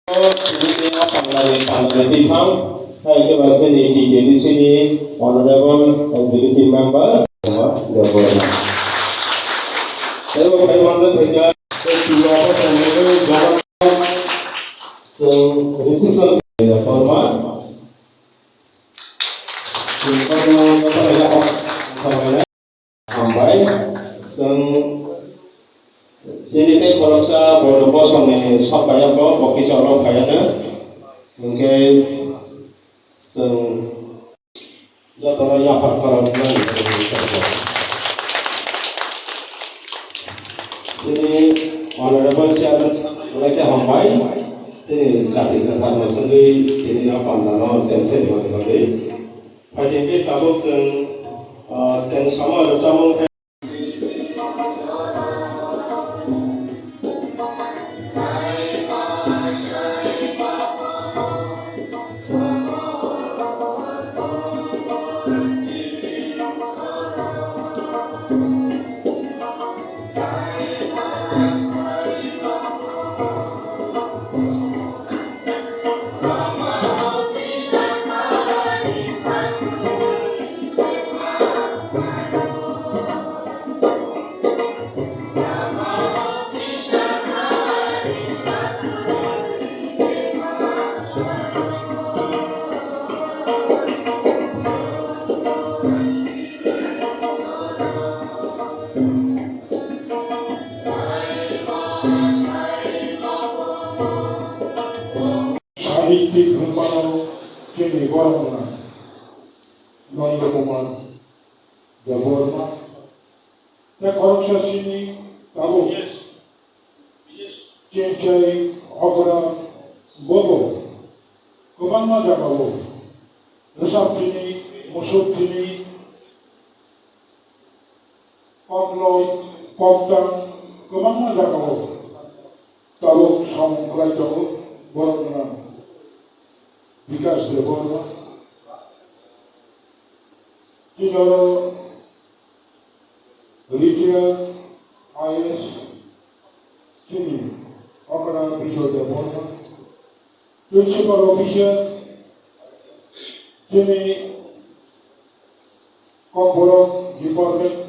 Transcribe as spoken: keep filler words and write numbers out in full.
Tini ni pangnani pangnani tiphang, hai khe ba chini T K D C ni Honorable Executive Member, Debbarma. Tei bo phai manjak thai kha, tei twi o bo chwng nugwi Jagan, chwng reception Debbarma. Chwng kono kono ya kok. Hambai, chwng chini tei khoroksa bodo bosongni sokpaiya bo, bo kisa ulo phaiya no. Hwnkhe chwng jotono yaphar khoroknani chini Honorable Chairman, belai khe hambai, chini chati kwtharno swngwi tini o pandano chengse rwmani bagwi. Phaidi hwnkhe tabuk chwng, ah, chwng sama rwchapmung khe. Sahittik hwnmano chini borok rwna Nanda Kumar Debbarma. Tei khoroksa chini tabuk chini chai okra bobo kwbangma jagao rwchap chini, musuk chini, koklop, koktang kwbangma jagao tabuk samung khlai tongo borok rwna Bikash Debbarma. Chini oro retired I A S chini okra Bijoy Debbarma, principal officer chini Kokborok department